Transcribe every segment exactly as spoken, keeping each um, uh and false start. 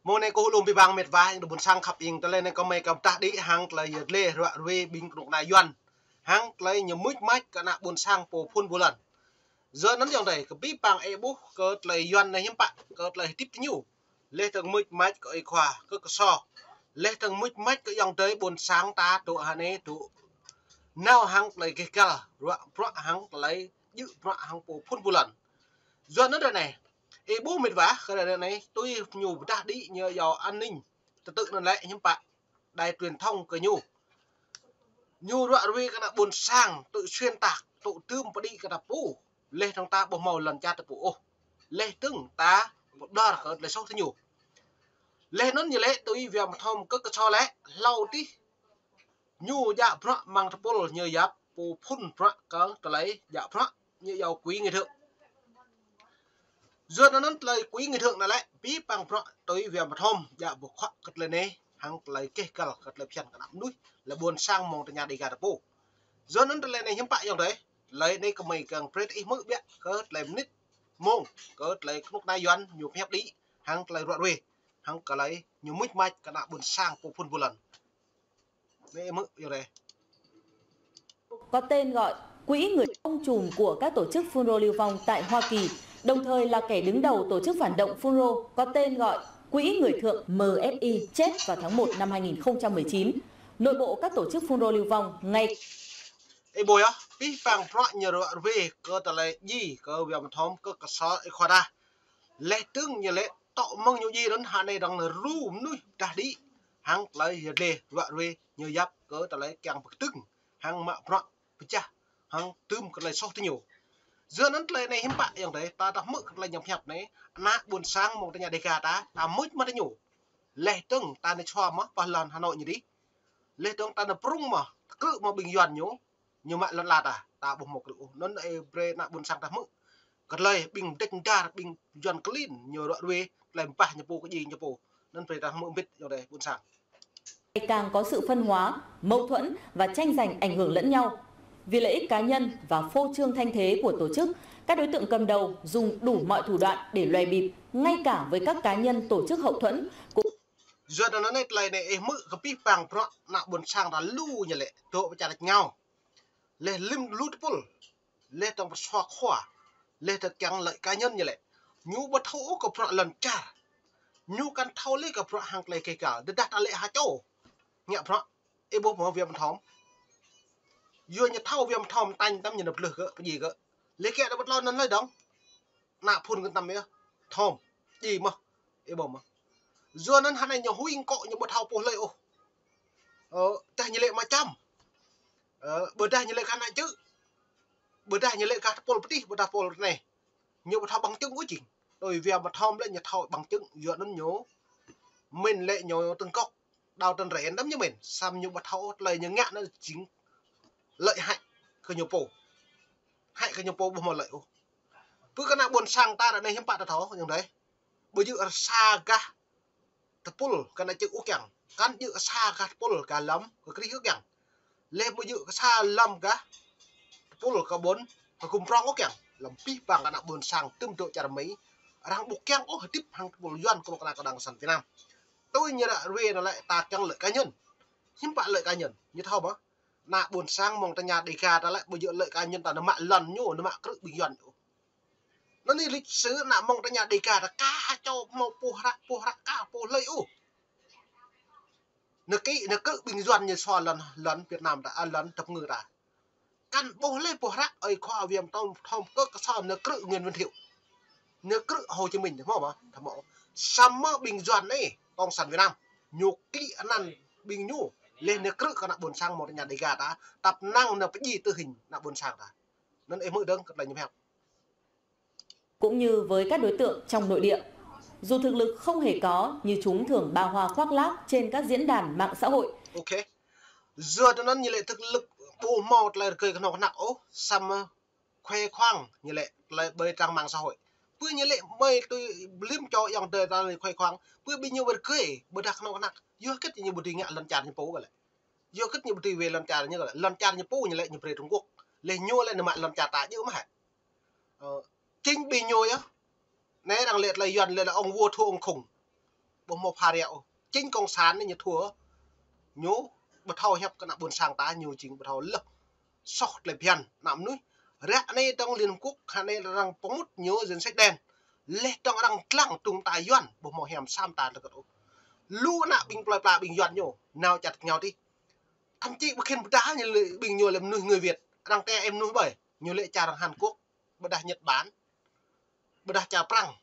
Mơ̆ng anai kâo hluh ƀing ƀing met wa, ƀing ƀôn sang khăp ing, tơlơi anai kâo mơi kâo pơdah đĭ hăng tơlơi yơh lĕ ruă ruê ƀing kơnuk kơna Yuan. Hăng tơlơi ñu mưč mač kơ ană ƀôn sang pô phŭn ƀu lŏn. Yua anŭn ayŏng adơi, kơ ƀing ƀing ih ƀuh kơ tơlơi Yuan anai hiư̆m pă, kơ tơlơi hơdip ñu. Leh tơng mưč mač kơ ơi khua, kơ kơsô. Leh tơng mưč mač kơ ayŏng adơi ƀôn sang ta tŭ hơnai tŭ. Nao hăng tơlơi gêh găl, ruă bruă hăng tơlơi djơ̆ bruă hăng pô phŭn ƀu lŏn. Yua anŭn ră anai, ih ƀuh met wa, kơ ră anai, tui ñu pơdah đĭ ñu yua an ninh. Tơtư̆ anŭn lĕ hiư̆m pă, đài truyền thông kơ ñu. Ñu ruă ruê kơ ană ƀôn sang, tŭ xuyên tạc, tŭ tơm pơđĭ kơ ta pô. Leh tơng ta ƀu hmâo lŏn čar ta pô ôh. Leh tơng ta pơđar kơ tơlơi soh tơ ñu. Leh anŭn ñu lĕ tui Việt Nam thom kơ kơsô lĕ, hlâo tih. Ñu djă bruă mơ̆ng tơpul ñu yap pô phŭn bruă kơ tơlơi djă bruă ñu yua quỹ người thượng. Yua anŭn tơlơi quỹ người thượng anŭn lĕ, ƀing ƀing bruă tui Việt Nam thom djă ƀu khuă kơ tơlơi anai, hăng tơlơi gêh găl kơ tơlơi phiăn kơ ană mơnuih, lĕ ƀôn sang mơ̆ng tơña Dega ta pô. Yua anŭn tơlơi anai hiư̆m pă ayŏng adơi, tơlơi anai kơ mơi kơ pret ih mư̆ biă kơ tơlơi mơnit mơ̆ng, kơ tơlơi kơnuk kơna Yuan ñu pơhiăp đĭ, hăng tơlơi ruă ruê, hăng tơlơi ñu mưč mač kơ ană ƀôn sang pô phŭn ƀu lŏn. Anai mơ̆, yua anai. Có tên gọi Quỹ Người Ông Trùm của các tổ chức FULRO lưu vong tại Hoa Kỳ, đồng thời là kẻ đứng đầu tổ chức phản động FULRO có tên gọi Quỹ Người Thượng M S I chết vào tháng một năm hai nghìn không trăm mười chín. Nội bộ các tổ chức FULRO lưu vong ngày Ih ƀuh yơh, ƀing ƀing bruă ñu ruă ruê kơ tơlơi djai kơ Việt Nam thom kơ kơsô ih khua đa. Leh tơng ñu lĕ tŏ mơ̆ng ñu djai anŭn hơnai dŏng rơ̆ mơnuih pơdah đĭ. Hăng tơlơi yơh lĕ ruă ruê ñu yap kơ tơlơi kiăng pơkơdơ̆ng. Hăng mă bruă pơčah. Hăng tơm kơ tơlơi soh tơ ñu. Yua anŭn tơlơi anai hiư̆m pă ayŏng adơi, ta tah mư̆ kơ tơlơi ñu pơhiăp anai, ană ƀôn sang mơ̆ng tơña Dega ta, ta mưč mač tơ ñu. Leh tơng ta nao čua mơ̆, pơ lŏn Hà Nội ñu dih. Leh tơng ta nao prŭng mơ̆, krư̆ mơ̆ ƀing Yuan ñu, ñu mă lŏn ala ta, ta ƀu hmâo krư̆ ôh. Anŭn ih brơi ană ƀôn sang ta hmư̆. Kơ tơlơi ƀing mơdĕč mơdar, ƀing Yuan klin, ñu ruă ruê, tơlơi ƀah ñu pô kơ djai ñu pô. Anŭn brơi ta hmư̆ ƀĭt ayŏng adơi ƀôn sang. Ngày càng có sự phân hóa, mâu thuẫn và tranh giành ảnh hưởng lẫn nhau. Vì lợi ích cá nhân và phô trương thanh thế của tổ chức, các đối tượng cầm đầu dùng đủ mọi thủ đoạn để loè bịp, ngay cả với các cá nhân tổ chức hậu thuẫn cũng Yua anŭn anai tơlơi anai ih mư̆ kơ ƀing ƀing bruă ană ƀôn sang ta lu ñu lĕ, dŏ pơčah rơ̆t ngao. Leh lĭm lu tơpul. Leh tơng pơsua khua. Leh tơng kiăng lợi cá nhân ñu lĕ. Ñu ƀu thâo kơ bruă lŏn čar. Ñu kăn thâo lĕ kơ bruă hăng tơlơi gêh găl. Tơdah ta lĕ ha čô. Ngă bruă. Ih ƀuh mơ̆ Việt Nam thom. Yua ñu thâo Việt Nam thom tañ tăm ñu nao plưh kơ, pơdjai kơ. Leh kiăng ta ƀu tơlơi anŭn lơi dŏng. Ană phŭn kơ tăm yơh. Thom. Djai mơ̆. Ih ƀuh mơ̆. Yua anŭn hơnai ñu huĭ kơ ñu ƀu thâo pô hlơi ôh. Ơ, tơdah ñu lĕ mă čăm. Ơ, ƀôdah ñu lĕ kơ ană čư̆. Ƀôdah ñu lĕ kơ tơpul pơtih, ƀôdah tơpul rơneh. Ñu ƀu thâo bằng chứng ôh jing. Tui Việt Nam thom lĕ ñu thâo bằng chứng, yua anŭn ñu. Mĭn lĕ ñu tơngkŏk. Đào Tấn Rẽ tăm ñu mĭn. Samơ̆ ñu ƀu thâo tơlơi ñu ngă anŭn jing lợi hại kơ ñu pô. Hại kơ ñu pô ƀu hmâo lợi ôh. Pơ kơ ană ƀôn sang ta ră anai hiư̆m pă ta thâo, ayŏng adơi. Ƀu djơ̆ sa gah tơpul kơ ană čư̆ ôh kiăng. Kăn djơ̆ sa gah tơpul kơ lăm kơ Krist ôh kiăng. Leh ƀu djơ̆ kơ sa lăm gah tơpul kơ ƀôn kơ gum prŏng ôh kiăng. Lăm ƀing ƀing kơ ană ƀôn sang tơm dŏ čar Mi. Arăng ƀu kiăng ôh hơdip hăng tơpul Yuan kơnuk kơna kơdang săn Việt Nam. Tui ñu ruă ruê anŭn lĕ ta kiăng lợi cá nhân. Hiư̆m pă lợi cá nhân, ñu thâo mơ̆. Ană ƀôn sang mơ̆ng tơña Dega ta lĕ ƀu djơ̆ lợi cá nhân ta nao mă lŏn ñu, nao mă krư̆ ƀing Yuan ñu. Anŭn anai lịch sử ană mơ̆ng tơña Dega ta ka ha čô hmâo pô hră, pô hră ka, pô hlơi ôh. Nao kĭ, nao krư̆ ƀing Yuan ñu sua lŏn, lŏn Việt Nam ta, a, lŏn tơpơngư ta. Kăn ƀuh lĕ pô hră ơi khua Việt Nam thom, thom kơ kơsô nao krư̆ Nguyễn Văn Thiệu. Nao krư̆ Hồ Chí Minh, hmâo mơ̆, thâo mơ̆. Samơ̆ ƀing Yuan anai, Cộng sản Việt Nam. Ñu kĭ anăn ƀing ñu, leh nao krư̆ kơ ană ƀôn sang mơ̆ng tơña Dega ta, tăp năng nao pơdjai tơ hing ană ƀôn sang ta. Anŭn ih mư̆ dơ̆ng kơ tơlơi ñu pơhiăp. Cũng như với các đối tượng trong nội địa. Dù thực lực không hề có, như chúng thường ba hoa khoác lác trên các diễn đàn mạng xã hội. Ok. Yua anŭn ñu lĕ thực lực ƀu hmâo tơlơi rơgơi kơnuk kơna ôh, samơ̆ khoe khoang ñu lĕ tơlơi ƀơi trang mạng xã hội. Pơ ñu lĕ ƀơi tui lĭm čô ayŏng adơi ta lĕ khoe khoang. Pơ ƀing ñu rơgơi, ƀôdah kơnuk kơna. Yua hơget ñu ƀu dưi ngă lŏn čar ñu pô kơ lĕ. Yua hơget ñu ƀu dưi wai lŏn čar ñu kơ lĕ. Lŏn čar ñu pô ñu lĕ ñu brơi Trung Quốc. Leh ñu lĕ nao mă lŏn čar ta djơ̆ mơ̆ hă. Ơ, chính ƀing ñu yơh. Anai arăng lĕ tơlơi Yuan lĕ là ông vua thua ông khùng. ƀu hmâo pha ră ôh. Chính cộng sản anai ñu thua, ñu ƀu thâo hiăp kơ ană ƀôn sang ta, ñu jing ƀu thâo leh soh tơlơi phiăn ană mơnuih. Ră anai tơ̆ng Liên Hợp Quốc, hă anai arăng pơmŭt ñu danh sách đen. Leh tơ̆ng arăng lăng tŭng ta Yuan, ƀu hmâo hiam sam ta tơkăt ôh. Lu ană ƀing plơi pla ƀing Yuan ñu, nao čăt ngao tih. Thậm chí ƀu khĭn pơdah ñu lĕ ƀing ñu lĕ mơnuih người Việt. Arăng tĕ ĕm mơnuih ƀơi, ñu lĕ čar arăng Hàn Quốc, ƀôdah Nhật Bản, ƀôdah čar Prăng.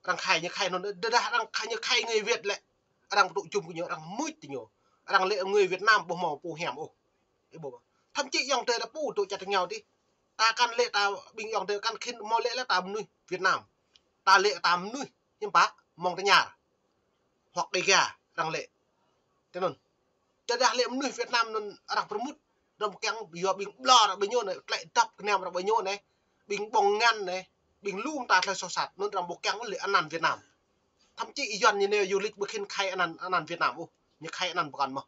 Arăng khai ñu khai anŭn, tơdah arăng khai ñu khai người Việt lĕ, arăng pơtŭ jum kơ ñu, arăng mŭt tơ ñu. Arăng lĕ người Việt Nam ƀu hmâo pô hiam ôh. Ih ƀuh. Thậm chí ayŏng adơi ta pô tŭ čăt ngao tih. Ta kăn lĕ ta ƀing ayŏng adơi kăn khĭn hmâo lĕ lĕ ta mơnuih Việt Nam. Ta lĕ ta mơnuih hiư̆m pă mơ̆ng tơña. Hoặc Đêga arăng lĕ. Tui anŭn. Tơdah lĕ mơnuih Việt Nam anŭn arăng pơrmŭt, arăng ƀu kiăng yua ƀing ƀlŏr arăng ƀơi ñu anai, tlĕ dăp kơnăm arăng ƀơi ñu anai, ƀing ƀơ̆ng ngăn anai, ƀing lu mơta tơlơi soh sat, anŭn arăng ƀu kiăng lĕ anăn Việt Nam. Thậm chí Yuan ñu anai du lịch ƀu khĭn khai anăn, anăn Việt Nam ôh, ñu khai anăn pơkŏn mơ̆n.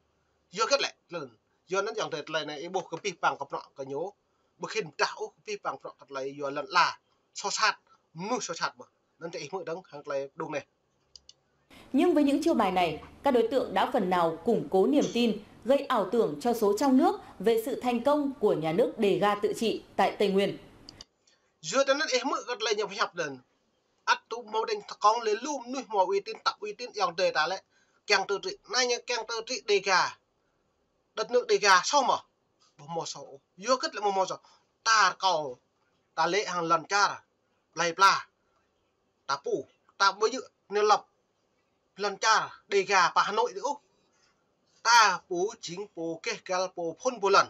Yua hơget lĕ, tơlơi anŭn. Yua anŭn ayŏng adơi tơlơi anai ih ƀuh kơ pih păng kơ prŏ kơ ñu, ƀu khĭn pơdah ôh, kơ pih păng prŏ kơ tơlơi yua lŏn ala soh sat, mơnuih soh sat mơ̆n. Anŭn tơ ih hmư̆ dơ̆ng hăng tơlơi đŭng anai. Nhưng với những chiêu bài này, các đối tượng đã phần nào củng cố niềm tin, gây ảo tưởng cho số trong nước về sự thành công của nhà nước Đêga tự trị tại Tây Nguyên. Yua tơ anŭn ih hmư̆ kơ tơlơi ñu pơhiăp anŭn. Ăt tŭ hmâo đing tơkŏng lĕ lu mơnuih hmâo uy tín, tăp uy tín ayŏng adơi ta lĕ kiăng tơ trĭ. Anai ñu kiăng tơ trĭ Đêga. Đất nước Đêga soh mơ̆n. Ƀu hmâo soh ôh. Yua hơget lĕ ƀu hmâo soh. Ta rơkâo, ta lĕ hăng lŏn čar plơi pla. Ta pô, ta ƀu djơ̆ ñu lăp lŏn čar Đêga pơ Hà Nội tih ôh. Ta pô jing pô keh găl pô phŭn pô lŏn.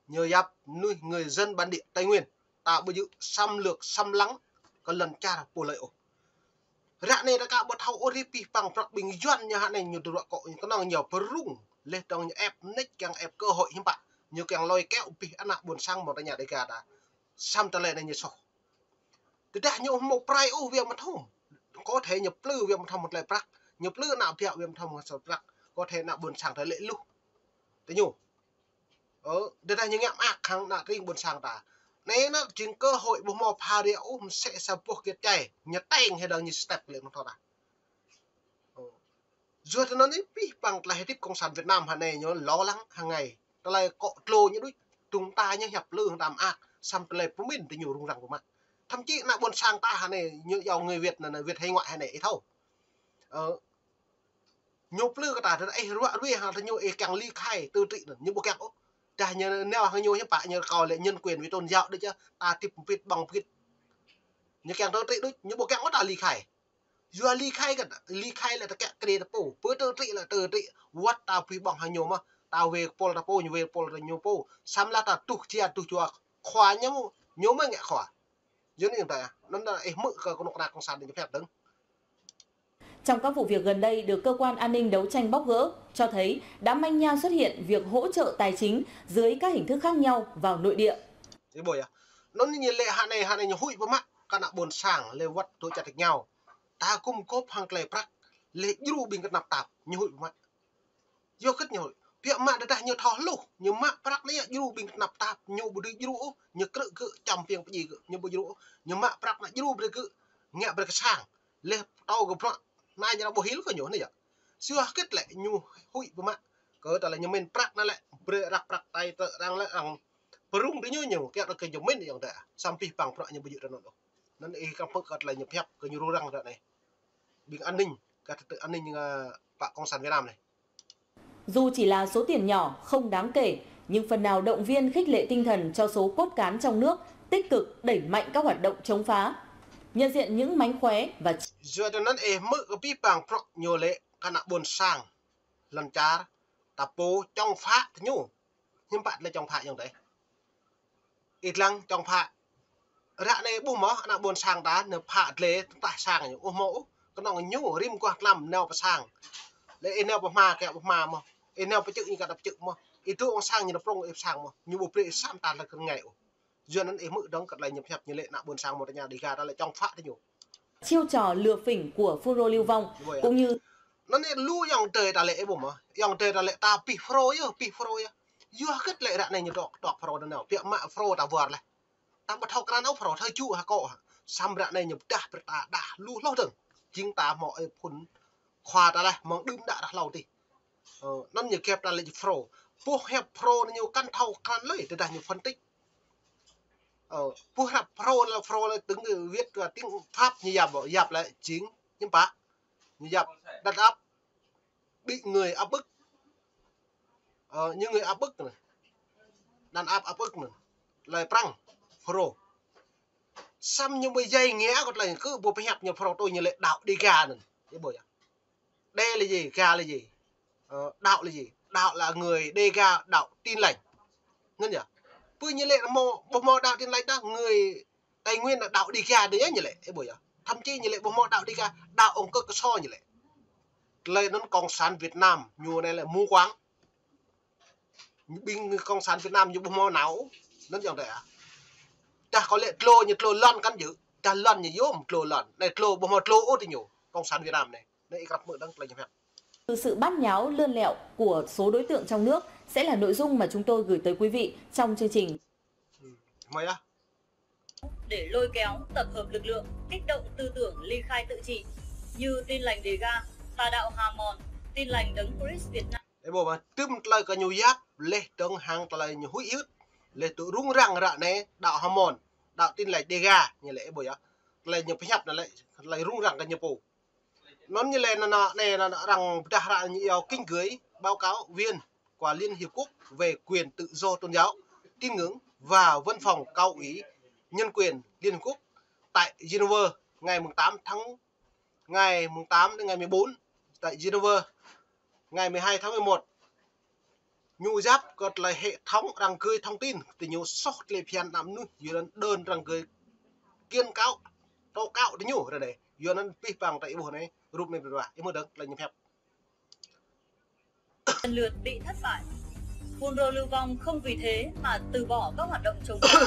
Ñu yap mơnuih người dân bản địa Tây Nguyên. Ta ƀu djơ̆ xâm lược xâm lăng kơ lŏn čar pô lơi ôh. Ră anai ta ka ƀu thâo ôh rĭ pih păng prŏ ƀing Yuan ñu hă anai ñu tơdruă kŏ ñu kơnơ̆ng ñu pơrŭng. Leh tơ̆ng ñu ĕp mơneč kiăng ĕp cơ hội hiư̆m pă. Ñu kiăng lôi kéo pih ană ƀôn sang mơ̆ng tơña Đêga ta. Sam tơlơi anai ñu soh. Tơdah ñu hmâo prai ôh wia mơthom. Có thể ñu plư wia mơthom mơ̆ng tơlơi prăk. Ñu plư ană biă wia mơthom mơ̆ng tơlơi prăk. Có thể ană ƀôn sang ta lĕ luh. Tơ ñu. Ơ, tơdah ñu ngă mơak hăng ană tring ƀôn sang ta. Anai anŭn jing cơ hội ƀu hmâo pha ră ôh mơsĕ sa boh kiet čai. Ñu teng hơdơ̆ng ñu step lĕ mơ̆ng thâo ta. Ơ. Yua tơ anŭn anai pih păng tơlơi hơdip cộng sản Việt Nam hă anai ñu lo lắng hăng anai. Tơlơi kŏ tlô ñu đôč, tŭng ta ñu hiăp lư hăng ta mơak, sam tơlơi pơmĭn tơ ñu rŭng răng pơmă. Thậm chí ană ƀôn sang ta hă anai, ñu yua người Việt anai, Việt hải ngoại hă anai, ih thâo. Ơ, ñu plư kơ ta, tơdah ih ruă ruê hăng tơ ñu ih kiăng ly khai tơ trĭ anŭn, ñu ƀu kiăng ôh. Tơdah ñu nao hăng ñu hiư̆m pă ñu rơkâo lĕ nhân quyền vì tôn giáo đôč yơh, ta tip pit ƀơ̆ng pit. Ñu kiăng tơ trĭ đôč, ñu ƀu kiăng ôh ta ly khai. Yua ly khai kơ, ly khai lĕ ta kiăng kơ ta pô, pơ tơ trĭ lĕ tơ trĭ, wơ̆t ta pih ƀơ̆ng hăng ñu mơ̆n, ta wai pôl ta pô, ñu wai pôl ta ñu pô, samơ̆ ta tuh jia tuh jua khua ñu, ñu mơ̆n ngă khua. Yua anŭn ta, anŭn ta ih hmư̆ kơ kơnuk kơna cộng sản ñu pơhiăp dơ̆ng. Trong các vụ việc gần đây được cơ quan an ninh đấu tranh bóc gỡ, cho thấy đã manh nha xuất hiện việc hỗ trợ tài chính dưới các hình thức khác nhau vào nội địa. Ih ƀuh yơh. Anŭn ñu lĕ hă anai, hă anai ñu huĭ pơmă kơ ană ƀôn sang lĕ wơ̆t tŭ čăt rơngiao. Ta gum gôp hăng tơlơi prăk lĕ djru ƀing kơtơnap tap, ñu huĭ pơmă. Yua hơget ñu huĭ. Biă mă tơdah ñu thâo hluh, ñu mă prăk anai djru ƀing kơtơnap tap, ñu ƀu dưi djru ôh, ñu krư̆ gơ̆ čăm piêng pơdjai gơ̆, ñu ƀu djru ôh, ñu mă prăk anai djru brơi gơ̆, ngă brơi kơ sang. Leh tâo kơ bruă anai ñu ƀu hil kơ ñu anai yơh. Yua hơget lĕ ñu huĭ pơmă kơ tơlơi ñu mĭn prăk anai lĕ brơi răk prăk tai tơ arăng lĕ arăng pơrŭng tơ ñu ñu kiăng kơ ñu mĭn ayŏng adơi. Sam pih păng prăk ñu ƀu djơ̆ tơ anŭn ôh. Anŭn ih kăm pơ̆k kơ tơlơi ñu pơhiăp kơ ñu rŭng răng ră anai. Ƀing an ninh, kơ tơ an ninh, ơ, pă cộng sản Việt Nam anai. Dù chỉ là số tiền nhỏ, không đáng kể, nhưng phần nào động viên khích lệ tinh thần cho số cốt cán trong nước tích cực đẩy mạnh các hoạt động chống phá. Nhận diện những mánh khóe và Yua tơ anŭn ih hmư̆ kơ pih păng prăk ñu lĕ kơ ană ƀôn sang lŏn čar ta pô chống phá tơ ñu. Hiư̆m pă tơlơi chống phá ayŏng adơi. Ih lăng chống phá. Ră anai ƀuh mơ̆n ană ƀôn sang ta nao phá tơlơi tah sang ñu. Ƀu hmâo ôh. Kơnơ̆ng ñu rĭm guah tlam nao pơ sang. Lĕ ih nao pơ hma kiăng pơ hma mơ̆n. Ih nao pơ čư̆ ñu kiăng pơ čư̆ mơ̆n. Ih dŏ amăng sang ñu nao prŏng ih pơ sang mơ̆n. Ñu ƀu brơi ih sam ta tơlơi kơ rơngai ôh. Yua anŭn ih hmư̆ dơ̆ng kơ tơlơi ñu pơhiăp ñu lĕ ană ƀôn sang mơ̆ng tơña Đêga ta lĕ chống phá tơ ñu. Chiêu trò lừa phỉnh của Fulro Lưu Vong Ih ƀuh yơh. Cũng như Anŭn anai lu ayŏng adơi ta lĕ ih ƀuh mơ̆n. Ayŏng adơi ta lĕ ta pih Fulro yơh, pih Fulro yơh. Yua hơget lĕ ră anai ñu tŏk, tŏk Fulro anŭn nao. Biă mă Fulro ta wơr laih. Ta ƀu thâo krăn ôh Fulro, thâo čuh hă kŏ hă. Sam ră anai ñu pơdah brơi ta đah lu hloh dơ̆ng. Jing ta hmâo ih phŭn Khua ta laih mơ̆ng đưm đă rah hlâo tih. Ơ, anŭn ñu kĕp ta lĕ Pro. Boh hiăp Pro anai ñu kăn thâo krăn lơi, tơdah ñu phân tích. Ơ, boh hiăp Pro anai, Pro anai tiếng Việt và tiếng Pháp ñu yap, yap lĕ chính, ñu pă. Ñu yap đàn áp bị người áp bức. Ơ, những người áp bức anai. Đàn áp áp bức anai. Tơlơi Prăng, Pro. Samơ̆ ñu ƀu djai ngă kơ tơlơi kơ boh pơhiăp ñu Pro tui ñu lĕ đạo Đêga anŭn. Ih ƀuh yơh. Đê là gì, Ga là gì? Ờ, đạo là gì? Đạo là người Đêga, đạo Tin Lành. Ngăn nhỉ? Pơ ñu lĕ mơ̆, ƀu mơ̆ đạo Tin Lành đa, người Tây Nguyên là đạo Đêga đơi ñu lĕ, ih ƀuh yơh. Thậm chí ñu lĕ ƀu mơ̆ đạo Đêga, đạo ông Kơ Kơ So ñu lĕ. Tơlơi anŭn Cộng sản Việt Nam, ñu anai lĕ mù quáng. Ƀing Cộng sản Việt Nam ñu ƀu hmâo nao, anŭn yơh đơi ah. Dah kâo lĕ tlô ñu tlô lŏn kăn djơ̆, dah lŏn ñu yôm tlô lŏn. Anai tlô ƀu hmâo tlô ôh tơ ñu, Cộng sản Việt Nam anai. Anai ih krăp hmư̆ dơ̆ng tơlơi ñu pơhiăp. Từ sự bát nháo lươn lẹo của số đối tượng trong nước sẽ là nội dung mà chúng tôi gửi tới quý vị trong chương trình. Ơ, hmâo yơh. Để lôi kéo, tập hợp lực lượng, kích động tư tưởng ly khai tự trị, như Tin Lành Đêga, Tà đạo Hà Mòn, Tin Lành Đấng Christ Việt Nam. Ih ƀuh mơ̆, tơm tơlơi kơ ñu yap, leh dơ̆ng hăng tơlơi ñu huĭ hyưt, leh tŭ rŭng răng ră anai, đạo Hà Mòn, đạo Tin Lành Đêga, ñu lĕ ih ƀuh yơh. Tơlơi ñu pơhiăp anai lĕ, tơlơi rŭng răng kơ ñu pô. Anŭn ñu lĕ anŭn, anŭn, anai, anŭn, arăng pơdah ră ñu iâu kính gửi báo cáo viên của Liên Hiệp Quốc về quyền tự do tôn giáo, tín ngưỡng và văn phòng cao ủy nhân quyền Liên Hiệp Quốc tại Geneva ngày mùng tám tháng, ngày mùng tám đến ngày mười bốn tại Geneva, ngày mười hai tháng mười một. Ñu yap kơ tơlơi hệ thống arăng gửi thông tin, tơ ñu soh tơlơi phiăn ană mơnuih, yua anŭn đơn arăng gửi kiện cáo, tố cáo tơ ñu ră anai. Yua anŭn pih pang ta ih ƀuh anai, rup anai ƀuh, ih hmư̆ dơ̆ng tơlơi ñu pơhiăp. Lần lượt bị thất bại. Fulro Lưu Vong không vì thế mà từ bỏ các hoạt động chống phá.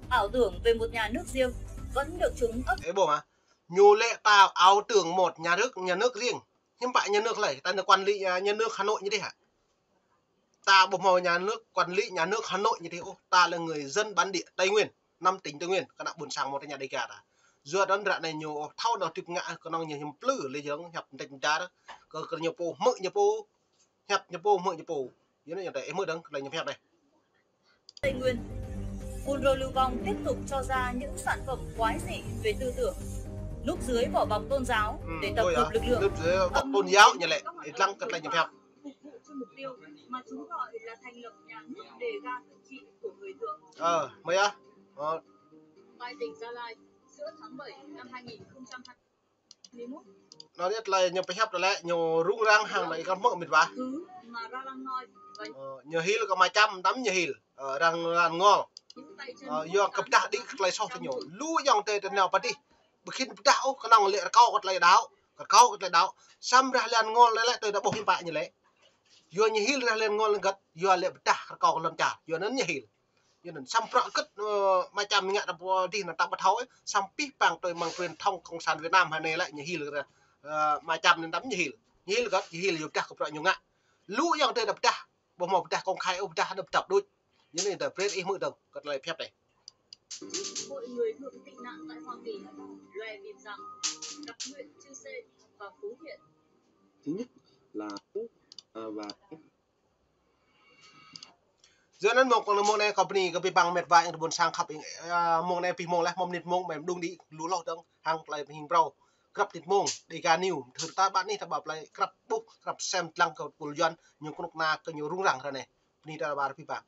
Ảo tưởng về một nhà nước riêng vẫn được chúng ấp. Ih ƀuh mơ̆, ñu lĕ ta ảo tưởng một nhà nước, nhà nước riêng. Hiư̆m pă nhà nước lơi, ta nao quản lý, à, nhà nước Hà Nội ñu dih hă? Ta ƀu hmâo nhà nước, quản lý nhà nước Hà Nội ñu dih ôh, ta là người dân bản địa Tây Nguyên, năm tỉnh Tây Nguyên, kơ ană ƀôn sang mơ̆ tơ ñu Đêga ta. Yua anŭn ră anai ñu thâo nao tip ngă, kơnơ̆ng ñu hiam plư, lĕ jơ̆ng hiăp đĕč dar, kơ, kơ ñu pô, hmư̆ ñu pô, hiăp ñu pô, hmư̆ ñu pô. Yua anŭn yơh đơi, ih hmư̆ dơ̆ng tơlơi ñu pơhiăp đơi. Tây Nguyên, Fulro Lưu Vong tiếp tục cho ra những sản phẩm quái dị về tư tưởng, núp dưới vỏ bọc tôn giáo để tập hợp lực lượng. Ơ, núp dưới vỏ bọc tôn giáo ñu lĕ, ih lăng kơ tơlơi ñu pơhiăp. Phục vụ cho mục tiêu mà chúng gọi là thành lập nhà nước Đêga tự trị của người Thượng. Ơ, hmâo yơh. Ơ. Tại tỉnh Gia Lai, giữa tháng bảy năm hai nghìn không trăm hai mươi mốt. Anŭn yơh tơlơi ñu pơhiăp tơlơi ñu rŭng răng hăng tơlơi ih krăp hmư̆ mĭt wa. Ơ, ñu hil kơ Ama Čăm, anăm ñu hil. Ơ, arăng lăn ngol. Ơ, yua kơ pơdah đĭ kơ tơlơi soh tơ ñu. Lu ayŏng adơi tơ nao pơ dih. Ƀu khĭn pơdah ôh, kơnơ̆ng lĕ rơkâo kơ tơlơi đaŏ, rơkâo kơ tơlơi đaŏ. Samơ̆ rah lăn ngol lĕ, lĕ tui ta ƀuh hiư̆m pă ñu lĕ. Yua ñu hil rah lăn ngol lĕ hơget, yua lĕ pơdah rơkâo kơ lŏn čar. Yua anŭn ñu hil. Yua anŭn samơ̆ prăk kơ̆t, ơ, Ama Čăm ngă ta pơ dih anŭn ta ƀu thâo, samơ̆ pih pang tui mơ̆ng truyền thông Cộng sản Việt Nam hă anai lĕ ñu hil kơ, ơ, Ama Čăm anŭn anăm ñu hil. Ñu hil hơget, ñu hil yua pơdah kơ prăk ñu ngă. Lu ayŏng adơi ta pơdah, ƀu hmâo pơdah công khai ôh, pơdah anŭn pơdăp đôč. Yua anŭn ta brơi ih hmư̆ dơ̆ng kơ tơlơi pơhiăp đơi. Hội người Thượng tị nạn tại Hoa Kỳ, loè bịp rằng, gặp Nguyễn Chư Sê và Phú Thiện. Thứ nhất là, à, và Yua anŭn mơ̆ng, mơ̆ng anai kâo bơni kơ abih bang met wa ayŏng adơi ƀôn sang khăp, ơ, mơ̆ng anai pih mông laih, mơ̆ng mơnit mông, mơ̆ng mơnit mông, mơ̆ng mơnit mông, mơ̆ng mơnit mông, mơ̆ng mơnit mông, mơ̆ng mơnit mông, Dega News, thâo ta ƀă anih ta ƀă plơi krăp ƀuh, krăp sem lăng kơ pul Yuan, ñu kơnuk kơna kơ ñu rŭng răng ră anai. Bơni ta ƀă abih bang.